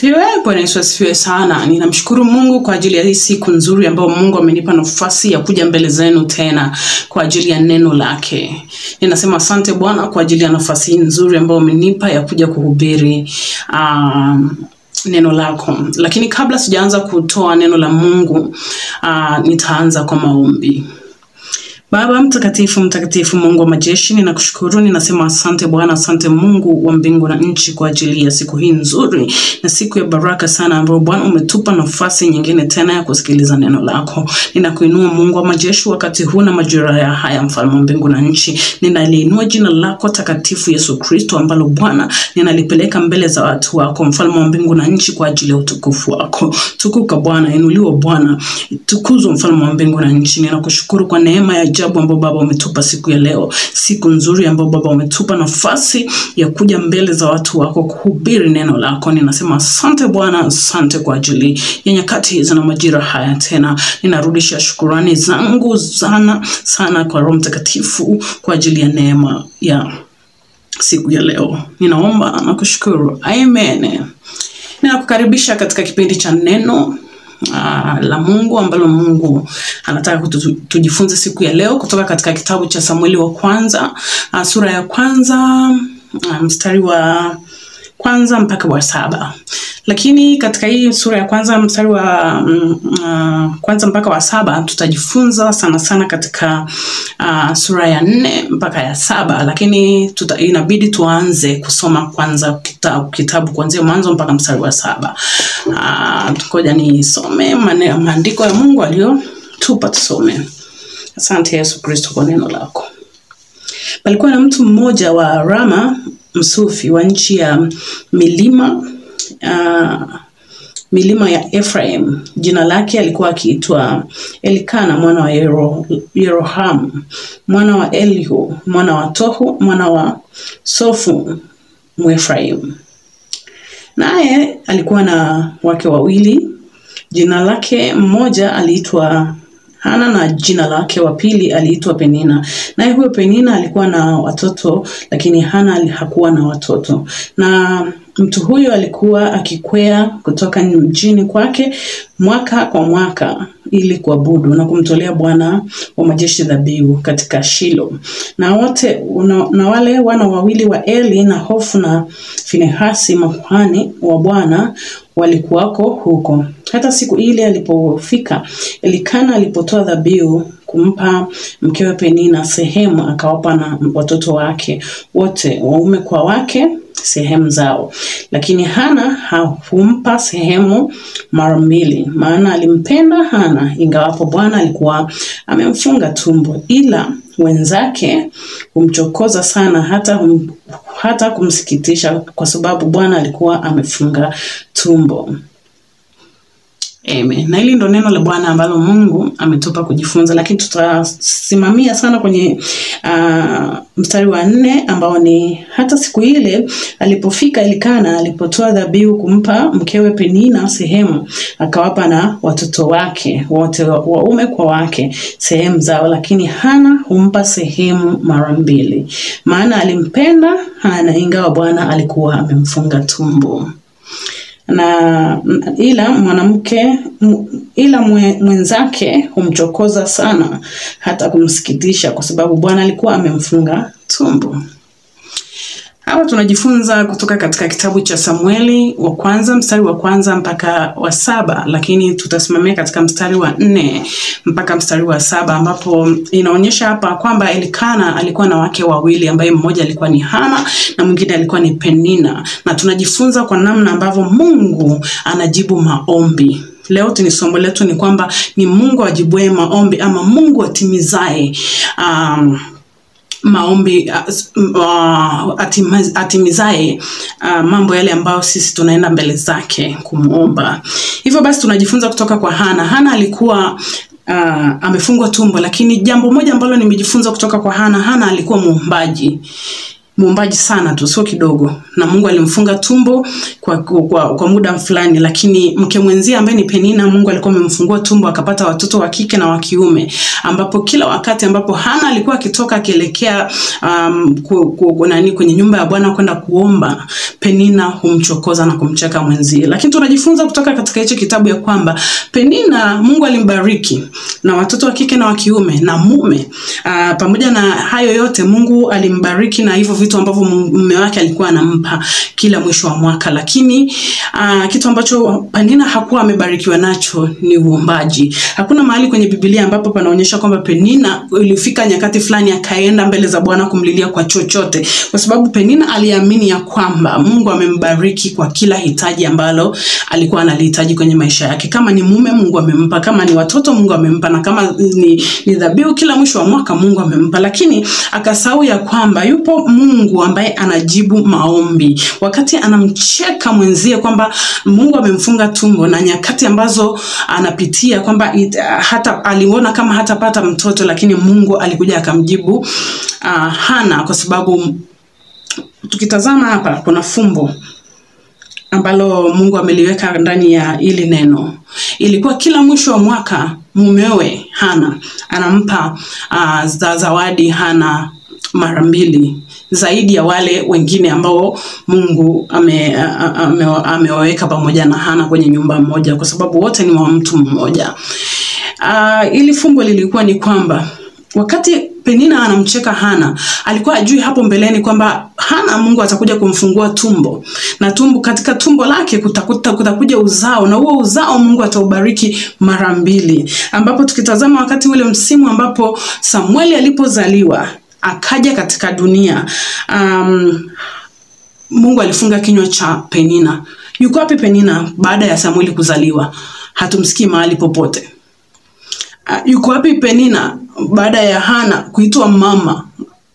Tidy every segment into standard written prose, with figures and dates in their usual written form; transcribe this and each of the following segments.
Asifiwe. Bwana Yesu asifiwe sana. Ninamshukuru Mungu kwa ajili ya hii siku nzuri ambayo Mungu amenipa nafasi ya kuja mbele zenu tena kwa ajili ya neno lake. Ninasema asante Bwana kwa ajili ya nafasi hii nzuri ambayo umenipa ya kuja kuhubiri neno lako. Lakini kabla sijaanza kutoa neno la Mungu, nitaanza kwa maombi. Baba mtakatifu, mtakatifu Mungu wa majeshi, ninakushukuru, ninasema asante Bwana, asante Mungu wa mbingu na nchi kwa ajili ya siku hii nzuri na siku ya baraka sana ambayo Bwana umetupa nafasi nyingine tena ya kusikiliza neno lako. Ninakuinua Mungu wa majeshi wakati huu na majira ya haya, mfalme wa mbingu na nchi. Ninaliinua jina lako takatifu Yesu Kristo ambalo Bwana ninalipeleka mbele za watu wako, mfalme wa mbingu na nchi, kwa ajili ya utukufu wako. Tukuka Bwana, inuliwa Bwana, tukuzwa mfalme wa mbingu na nchi. Ninakushukuru kwa neema ya ajabu ambao Baba umetupa siku ya leo, siku nzuri ambao Baba umetupa nafasi ya kuja mbele za watu wako kuhubiri neno lako. Ninasema asante Bwana, asante kwa ajili ya nyakati hizi na majira haya tena. Ninarudisha shukurani zangu sana sana kwa Roho Mtakatifu kwa ajili ya neema ya siku ya leo. Ninaomba na kushukuru. Amen. Ninakukaribisha katika kipindi cha neno la Mungu ambalo Mungu anataka tujifunze siku ya leo kutoka katika kitabu cha Samueli wa kwanza, sura ya kwanza, mstari wa kwanza mpaka wa 7. Lakini katika hii sura ya kwanza mstari wa kwanza mpaka wa 7 tutajifunza sana sana katika sura ya 4 mpaka ya 7, lakini inabidi tuanze kusoma kwanza kitabu kuanzia mwanzo mpaka mstari wa 7. Ngoja nisome maandiko ya Mungu aliyotupa tusome. Asante Yesu Kristo kwa neno lako. Palikuwa na mtu mmoja wa Rama, msufi wa nchi ya milima ya Ephraim. Jina lake alikuwa akiitwa Elikana mwana wa Yeroham, mwana wa Elihu, mwana wa Tohu, mwana wa Sofu Mwefraim. Naye alikuwa na wake wawili. Jina lake mmoja aliitwa Hana na jina lake wa pili aliitwa Penina. Naye huyo Penina alikuwa na watoto, lakini Hana hakuwa na watoto. Na mtu huyo alikuwa akikwea kutoka mjini kwake mwaka kwa mwaka ili kuabudu na kumtolea Bwana wa majeshi dhabihu katika Shilo. Na wote na wale wana wawili wa Eli na Hofu na Finehasi makuhani wa Bwana walikuwako huko. Hata siku ile alipofika Elikana alipotoa dhabihu kumpa mkewe Penina sehemu, akawapa na watoto wake wote waume kwa wake sehemu zao. Lakini Hana hakumpa sehemu mara mbili, maana alimpenda Hana, ingawapo Bwana alikuwa amemfunga tumbo. Ila wenzake humchokoza sana hata kumsikitisha, kwa sababu Bwana alikuwa amefunga tumbo. Amen. Na hili ndo neno la Bwana ambalo Mungu ametupa kujifunza, lakini tutasimamia sana kwenye mstari wa 4 ambao ni hata siku ile alipofika Elikana alipotoa dhabihu kumpa mkewe Penina sehemu, akawapa na watoto wake wote waume kwa wake sehemu zao, lakini Hana humpa sehemu mara mbili, maana alimpenda Hana ingawa Bwana alikuwa amemfunga tumbo. Na ila mwanamke ila mwenzake humchokoza sana hata kumsikitisha, kwa sababu Bwana alikuwa amemfunga tumbo. Hapa tunajifunza kutoka katika kitabu cha Samueli wa kwanza mstari wa kwanza mpaka wa 7, lakini tutasimamia katika mstari wa 4 mpaka mstari wa 7, ambapo inaonyesha hapa kwamba Elikana alikuwa na wake wawili, ambaye mmoja alikuwa ni Hana na mwingine alikuwa ni Penina. Na tunajifunza kwa namna ambavyo Mungu anajibu maombi. Leo ni somo letu ni kwamba ni Mungu ajibuye maombi ama Mungu atimizaye maombi, atimizaye mambo yale ambayo sisi tunaenda mbele zake kumuomba. Hivyo basi tunajifunza kutoka kwa Hana. Hana alikuwa amefungwa tumbo, lakini jambo moja ambalo nimejifunza kutoka kwa Hana, Hana alikuwa muombaji. Muombaji sana tu, sio kidogo. Na Mungu alimfunga tumbo kwa muda fulani, lakini mke mwenzie ambaye ni Penina, Mungu alikuwa amemfungua tumbo akapata watoto wa kike na wa kiume, ambapo kila wakati ambapo Hana alikuwa akitoka akielekea kwenye nyumba ya Bwana kwenda kuomba, Penina humchokoza na kumcheka mwenzie. Lakini tunajifunza kutoka katika hicho kitabu ya kwamba Penina Mungu alimbariki na watoto wa kike na wa kiume na mume. Pamoja na hayo yote Mungu alimbariki na hivyo vitu ambavyo mume wake alikuwa anampa kila mwisho wa mwaka. Lakini kitu ambacho Penina hakuwa amebarikiwa nacho ni uombaji. Hakuna mahali kwenye Biblia ambapo panaonyesha kwamba Penina ilifika nyakati fulani akaenda mbele za Bwana kumlilia kwa chochote, kwa sababu Penina aliamini ya kwamba Mungu amembariki kwa kila hitaji ambalo alikuwa analihitaji kwenye maisha yake. Kama ni mume Mungu amempa, kama ni watoto Mungu amempa, na kama ni dhabihu kila mwisho wa mwaka Mungu amempa. Lakini akasahau ya kwamba yupo Mungu ambaye anajibu maombi. Wakati anamcheka mwenzie kwamba Mungu amemfunga tumbo na nyakati ambazo anapitia kwamba hata aliona kama hatapata mtoto, lakini Mungu alikuja akamjibu Hana. Kwa sababu tukitazama hapa kuna fumbo ambalo Mungu ameliweka ndani ya ili neno. Ilikuwa kila mwisho wa mwaka mumewe Hana anampa zawadi Hana mara mbili zaidi ya wale wengine ambao Mungu amewaweka pamoja na Hana kwenye nyumba moja, kwa sababu wote ni wa mtu mmoja. Ili fumbo lilikuwa ni kwamba wakati Penina anamcheka Hana, alikuwa ajui hapo mbeleni kwamba Hana Mungu atakuja kumfungua tumbo, na tumbo katika tumbo lake kutakuja uzao, na huo uzao Mungu ataubariki mara mbili. Ambapo tukitazama wakati ule msimu ambapo Samueli alipozaliwa akaja katika dunia, Mungu alifunga kinywa cha Penina. Yuko wapi Penina baada ya Samueli kuzaliwa? Hatumsikii mahali popote. Yuko wapi Penina baada ya Hana kuitwa mama?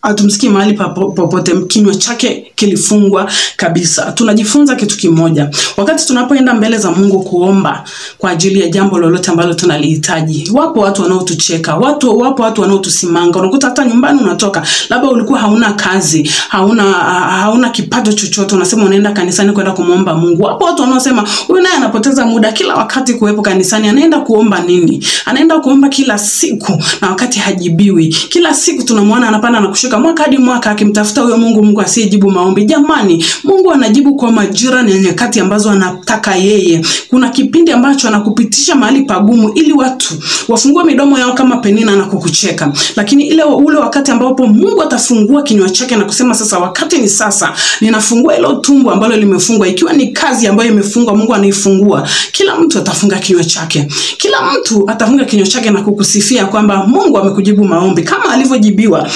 Hatumsikii mahali popote. Kinywa chake kilifungwa kabisa. Tunajifunza kitu kimoja. Wakati tunapoenda mbele za Mungu kuomba kwa ajili ya jambo lolote ambalo tunalihitaji, wapo watu wanaotucheka, wapo watu wanaotusimanga. Unakuta hata nyumbani unatoka, labda ulikuwa hauna kazi, hauna kipato chochote, unasema unaenda kanisani kwenda kumuomba Mungu. Wapo watu wanaosema huyu naye anapoteza muda kila wakati kuwepo kanisani, anaenda kuomba nini? Anaenda kuomba kila siku na wakati hajibiwi. Kila siku tunamuona anapanda na kushuka mwaka hadi mwaka akimtafuta huyo Mungu, Mungu asiyejibu maombi. Jamani, Mungu anajibu kwa majira na nyakati ambazo anataka yeye. Kuna kipindi ambacho anakupitisha mahali pagumu ili watu wafungue midomo yao kama Penina na kukucheka. Lakini ule wakati ambapo Mungu atafungua kinywa chake na kusema sasa wakati ni sasa, ninafungua ile tumbo ambalo limefungwa. Ikiwa ni kazi ambayo imefungwa, Mungu anaifungua. Kila mtu atafunga kinywa chake. Kila mtu atafunga kinywa chake na kukusifia kwamba Mungu amekujibu maombi kama alivyojibiwa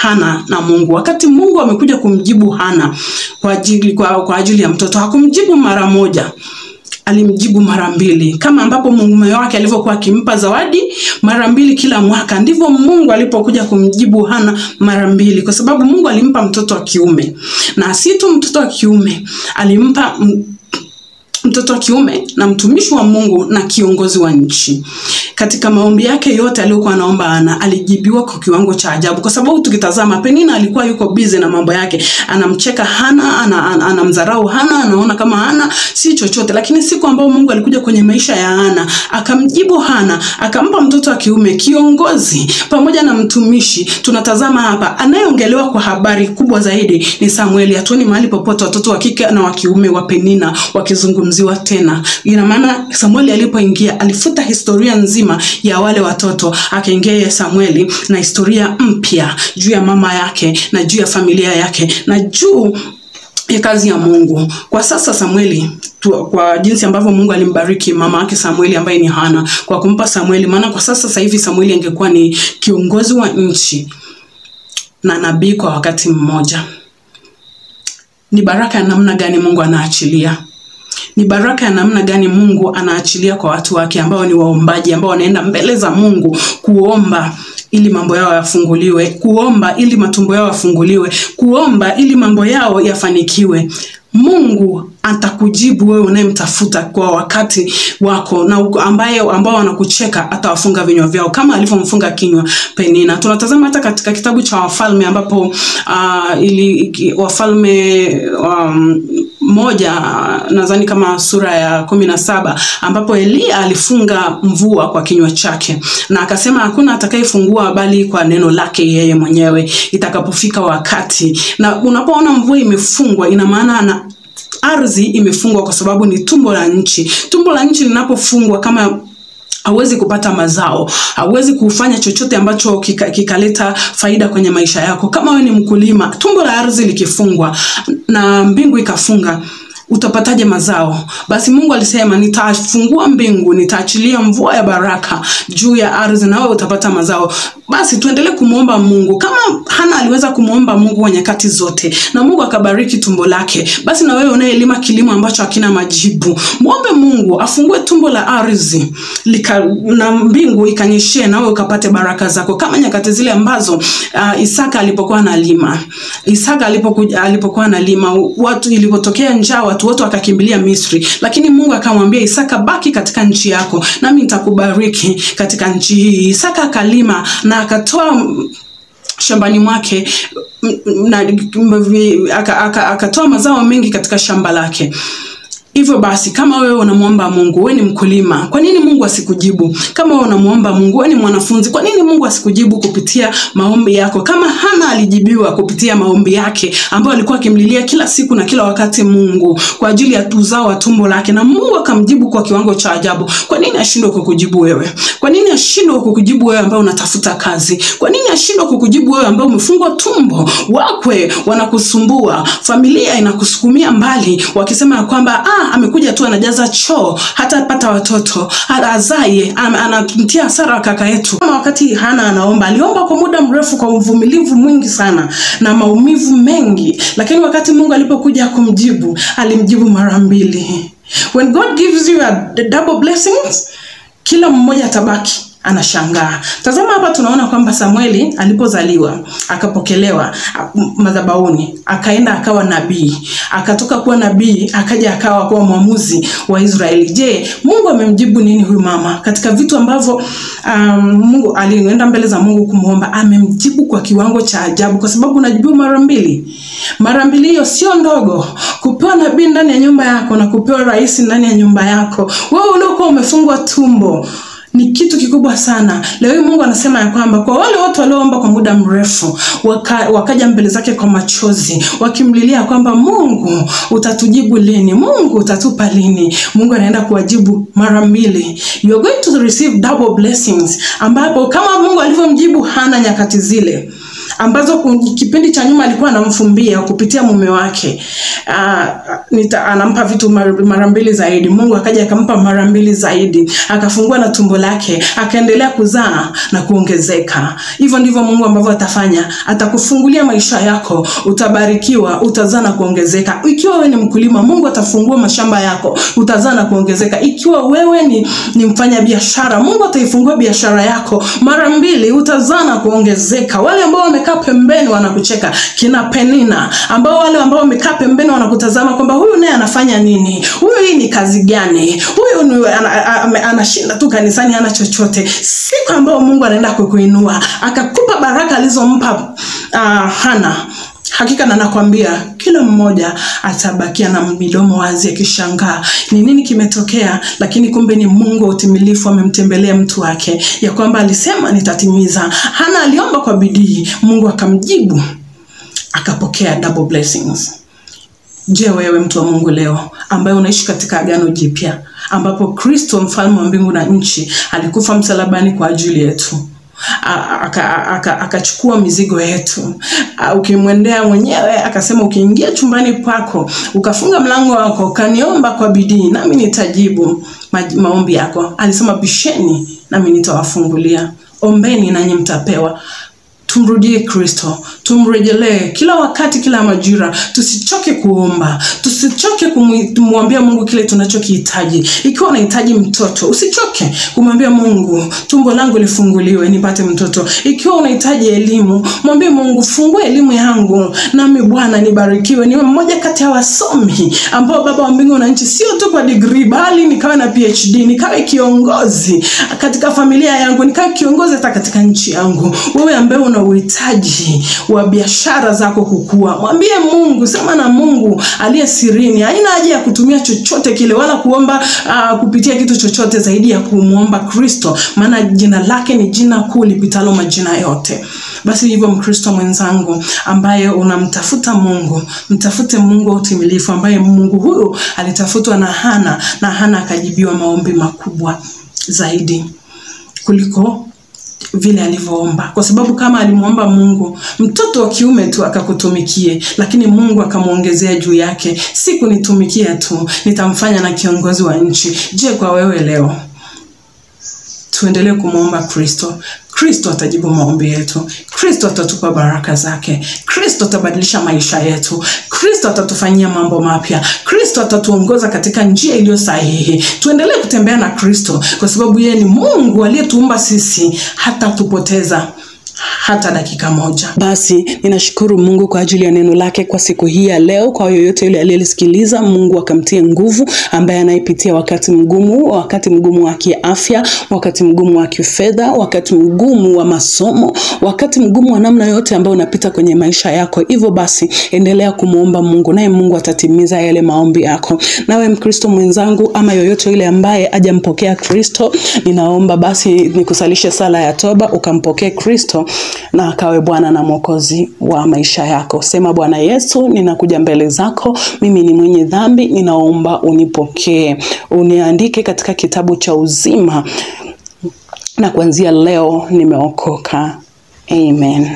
Hana na Mungu. Wakati Mungu amekuja kumjibu Hana kwa ajili ya mtoto, hakumjibu mara moja, alimjibu mara mbili. Kama ambapo mume wake alivyokuwa akimpa zawadi mara mbili kila mwaka, ndivyo Mungu alipokuja kumjibu Hana mara mbili, kwa sababu Mungu alimpa mtoto wa kiume. Na si tu mtoto wa kiume, alimpa mtoto wa kiume na mtumishi wa Mungu na kiongozi wa nchi. Katika maombi yake yote aliyokuwa anaomba Hana, alijibiwa kwa kiwango cha ajabu. Kwa sababu tukitazama Penina alikuwa yuko busy na mambo yake, anamcheka Hana, anamdharau Hana, anaona kama Hana si chochote. Lakini siku ambayo Mungu alikuja kwenye maisha ya Hana, akamjibu Hana, akampa mtoto wa kiume, kiongozi pamoja na mtumishi. Tunatazama hapa anayeongelewa kwa habari kubwa zaidi ni Samueli. Hatuoni mahali popote watoto wa kike na wa kiume wa Penina wakizungumziwa tena. Ina maana Samueli alipoingia alifuta historia nzima ya wale watoto, akaingia Samueli na historia mpya juu ya mama yake na juu ya familia yake na juu ya kazi ya Mungu. Kwa sasa Samueli, kwa jinsi ambavyo Mungu alimbariki mama yake Samueli ambaye ni Hana kwa kumpa Samueli, maana kwa sasa hivi Samueli angekuwa ni kiongozi wa nchi na nabii kwa wakati mmoja. Ni baraka ya namna gani Mungu anaachilia? Ni baraka ya namna gani Mungu anaachilia kwa watu wake ambao ni waombaji, ambao wanaenda mbele za Mungu kuomba ili mambo yao yafunguliwe, kuomba ili matumbo yao yafunguliwe, kuomba ili mambo yao yafanikiwe. Mungu Atakujibu wewe unayemtafuta kwa wakati wako, na ambao wanakucheka atawafunga vinywa vyao kama alivyomfunga kinywa Penina. Tunatazama hata katika kitabu cha Wafalme ambapo Wafalme 1 nadhani kama sura ya 17 ambapo Eliya alifunga mvua kwa kinywa chake na akasema hakuna atakayefungua bali kwa neno lake yeye mwenyewe itakapofika wakati. Na unapoona mvua imefungwa, ina maana na ardhi imefungwa, kwa sababu ni tumbo la nchi. Tumbo la nchi linapofungwa, kama hauwezi kupata mazao, hauwezi kufanya chochote ambacho kikaleta faida kwenye maisha yako. Kama wewe ni mkulima, tumbo la ardhi likifungwa na mbingu ikafunga, utapataje mazao? Basi Mungu alisema nitafungua mbingu, nitaachilia mvua ya baraka juu ya ardhi na wewe utapata mazao. Basi tuendelee kumuomba Mungu. Kama Hana aliweza kumuomba Mungu kwa nyakati zote na Mungu akabariki tumbo lake, basi na wewe unayelima kilimo ambacho hakina majibu, muombe Mungu afungue tumbo la ardhi na mbingu ikanyeshe na wewe ukapate baraka zako, kama nyakati zile ambazo Isaka alipokuwa analima. Isaka alipokuwa analima, watu ilipotokea njaa, watu wote wakakimbilia Misri, lakini Mungu akamwambia Isaka, baki katika nchi yako nami nitakubariki katika nchi hii. Isaka akalima na akatoa shambani mwake na akatoa mazao mengi katika shamba lake. Hivyo basi, kama wewe unamuomba Mungu, wewe ni mkulima, kwa nini Mungu asikujibu? Kama wewe unamuomba Mungu, wewe ni mwanafunzi, kwa nini Mungu asikujibu kupitia maombi yako? Kama Hana alijibiwa kupitia maombi yake ambayo alikuwa akimlilia kila siku na kila wakati Mungu kwa ajili ya uzao wa tumbo lake, na Mungu akamjibu kwa kiwango cha ajabu, kwa nini ashindwe kukujibu wewe? Kwa nini ashindwe kukujibu wewe ambaye unatafuta kazi? Kwa nini ashindwe kukujibu wewe ambaye umefungwa tumbo, wakwe wanakusumbua, familia inakusukumia mbali wakisema kwamba amekuja tu anajaza choo, hata pata watoto, azaye, anamtia hasara kaka yetu. Kama wakati Hana anaomba, aliomba kwa muda mrefu kwa uvumilivu mwingi sana na maumivu mengi, lakini wakati Mungu alipokuja kumjibu, alimjibu mara mbili. When God gives you a double blessings, kila mmoja atabaki anashangaa. Tazama hapa tunaona kwamba Samueli alipozaliwa, akapokelewa madhabahuni, akaenda akawa nabii. Akatoka kuwa nabii, akaja akawa kuwa mwamuzi wa Israeli. Je, Mungu amemjibu nini huyu mama? Katika vitu ambavyo Mungu alienda mbele za Mungu kumuomba, amemjibu kwa kiwango cha ajabu, kwa sababu unajibu mara mbili. Mara mbili hiyo sio ndogo. Kupewa nabii ndani ya nyumba yako na kupewa rais ndani ya nyumba yako, wewe uliokuwa umefungwa tumbo, ni kitu kikubwa sana. Leo hii Mungu anasema ya kwamba kwa wale wote walioomba kwa muda mrefu, wakaja mbele zake kwa machozi, wakimlilia kwamba Mungu utatujibu lini? Mungu utatupa lini? Mungu anaenda kuwajibu mara mbili. You are going to receive double blessings, ambapo kama Mungu alivyomjibu Hana nyakati zile ambazo kipindi cha nyuma alikuwa anamfumbia kupitia mume wake, anampa vitu mara mbili zaidi. Mungu akaja akampa mara mbili zaidi, akafungua na tumbo lake, akaendelea kuzaa na kuongezeka. Hivyo ndivyo Mungu ambavyo atafanya. Atakufungulia maisha yako, utabarikiwa, utazaa na kuongezeka. Ikiwa wewe ni mkulima, Mungu atafungua mashamba yako, utazaa na kuongezeka. Ikiwa wewe ni mfanya biashara, Mungu ataifungua biashara yako mara mbili, utazaa na kuongezeka. Wale ambao wamekaa pembeni wanakucheka, kina Penina, ambao wale ambao wamekaa pembeni wanakutazama kwamba huyu naye anafanya nini? Huyu hii ni kazi gani? Huyu anashinda tu kanisani, hana chochote. Siku ambayo Mungu anaenda kukuinua, akakupa baraka alizompa Hana, hakika na nakwambia kila mmoja atabakia na midomo wazi akishangaa ni nini kimetokea, lakini kumbe ni Mungu wa utimilifu amemtembelea mtu wake, ya kwamba alisema nitatimiza. Hana aliomba kwa bidii, Mungu akamjibu, akapokea double blessings. Je, wewe mtu wa Mungu leo ambaye unaishi katika agano jipya, ambapo Kristo mfalme wa mbingu na nchi alikufa msalabani kwa ajili yetu, akachukua mizigo yetu, ukimwendea mwenyewe akasema ukiingia chumbani pako ukafunga mlango wako ukaniomba kwa bidii nami nitajibu maombi yako. Alisema bisheni nami nitawafungulia, ombeni nanyi mtapewa. Tumrudie Kristo, tumrejelee kila wakati, kila majira. Tusichoke kuomba, tusichoke kumwambia Mungu kile tunachokihitaji. Ikiwa unahitaji mtoto, usichoke kumwambia Mungu, tumbo langu lifunguliwe nipate mtoto. Ikiwa unahitaji elimu, mwambie Mungu, fungua elimu yangu nami Bwana nibarikiwe, niwe mmoja kati ya wasomi ambao Baba wa mbingu na nchi, sio tu kwa degree bali nikawe na PhD, nikawe kiongozi katika familia yangu, nikawe kiongozi hata katika nchi yangu. Wewe ambaye una uhitaji wa biashara zako kukua, mwambie Mungu, sema na Mungu aliye sirini. Haina haja ya kutumia chochote kile wala kuomba kupitia kitu chochote zaidi ya kumuomba Kristo, maana jina lake ni jina kuu lipitalo majina yote. Basi hivyo, Mkristo mwenzangu ambaye unamtafuta Mungu, mtafute Mungu wa utimilifu, ambaye Mungu huyu alitafutwa na Hana, na Hana akajibiwa maombi makubwa zaidi kuliko vile alivyoomba. Kwa sababu kama alimuomba Mungu mtoto wa kiume tu akakutumikie, lakini Mungu akamuongezea juu yake, si kunitumikia tu, nitamfanya na kiongozi wa nchi. Je, kwa wewe leo? Tuendelee kumuomba Kristo. Kristo atajibu maombi yetu. Kristo atatupa baraka zake. Kristo atabadilisha maisha yetu. Kristo atatufanyia mambo mapya. Kristo atatuongoza katika njia iliyo sahihi. Tuendelee kutembea na Kristo, kwa sababu yeye ni Mungu aliyetuumba sisi, hatatupoteza hata dakika moja. Basi ninashukuru Mungu kwa ajili ya neno lake kwa siku hii ya leo. Kwa yoyote yule aliyelisikiliza, Mungu akamtie nguvu, ambaye anaipitia wakati mgumu, wakati mgumu wa kiafya, wakati mgumu wa kifedha, wakati mgumu wa masomo, wakati mgumu wa namna yote ambayo unapita kwenye maisha yako. Hivyo basi endelea kumuomba Mungu, naye Mungu atatimiza yale maombi yako. Nawe Mkristo mwenzangu, ama yoyote yule ambaye hajampokea Kristo, ninaomba basi nikusalishe sala ya toba, ukampokee Kristo na akawe Bwana na Mwokozi wa maisha yako. Sema, Bwana Yesu, ninakuja mbele zako, mimi ni mwenye dhambi, ninaomba unipokee, uniandike katika kitabu cha uzima, na kuanzia leo nimeokoka. Amen.